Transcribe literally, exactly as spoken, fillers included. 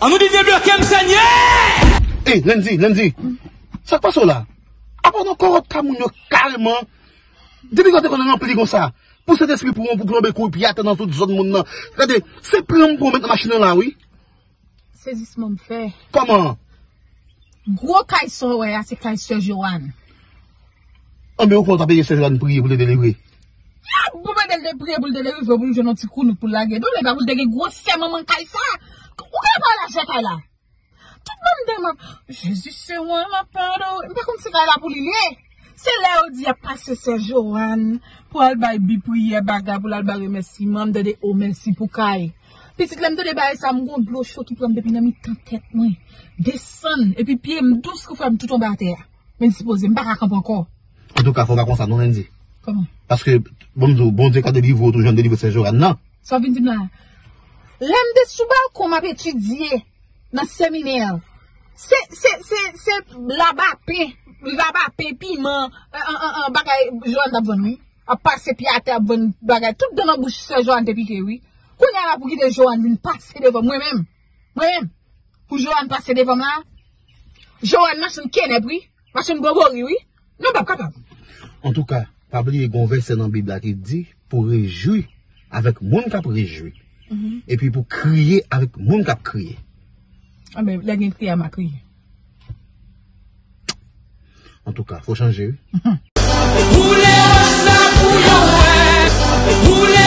An nou di debloke m, Senyè! Ey, Landy, Landy, sa k pase w la? Apa w nan kòwòt ka moun yo kareman? Depi lè w te konn ranpli konsa, pou Sentespri pou w, pou plonbe kou epi atè nan tout zòn moun nan. Gade, se pran m pou w met nan machin nan la, wi. Sezisman m fè. Kòman? Gwo kay sa w wè a, se kay sè Joanne. Anben, ou kwè w ta peye sè Joanne priye pou l te delivre? Pou mande l de priye pou l te delivre, pou l jwenn yon ti kounouk pou l lage do l, epa pou l te gen gwosè manman kay sa. Ou ka pa lajè kay la. Tout bann dam ap, Jezi se mwen, m ap adore. M pa konn si kay la pou li l ye. Se lè yo di y ap pase sè Joanne pou al bay bi priyè bagay, pou l al bay remèsiman, m tande o mèsi pou kay. Pitit, lè m tande bagay sa, m gon dlo cho ki pran m depi nan mitan tèt mwen. Desann, epi pye m dous kou fè m tout anba atè a. Men dispoze, m pa ka kanpe ankò. Antouka, fò w pa konsa non, Landy. Kòman? Paske, bon, m di w, Bondye ka delivre w tou jan l delivre sè Joanne nan. Sa w vin di m la? Lè m te sou balkon, m ap etidye nan seminè. Se, se, se, se labapen, labapen, piman, an, an, an, bagay Joanne t ap vann, wi. Ap pase pye atè, ap vann bagay. Tout dan nan bouch sè Joanne te pike, wi. Kounye a la pou kite Joanne vin pase devan mwen menm. Mwen menm. Pou Joanne pase devan m la. Joanne machann kenèp, wi. Machann bobori, wi. Non, m p ap kapab. Antouka, pa bliye gon vèsè nan Bib la ki di pou rejwi avèk moun k ap rejwi. Epi pou kriye avèk moun k ap kriye. Anben, lè gen kriye a, m a kriye. Antouka, fò chanje, wi. Boule wòch la pou yo wè. Boule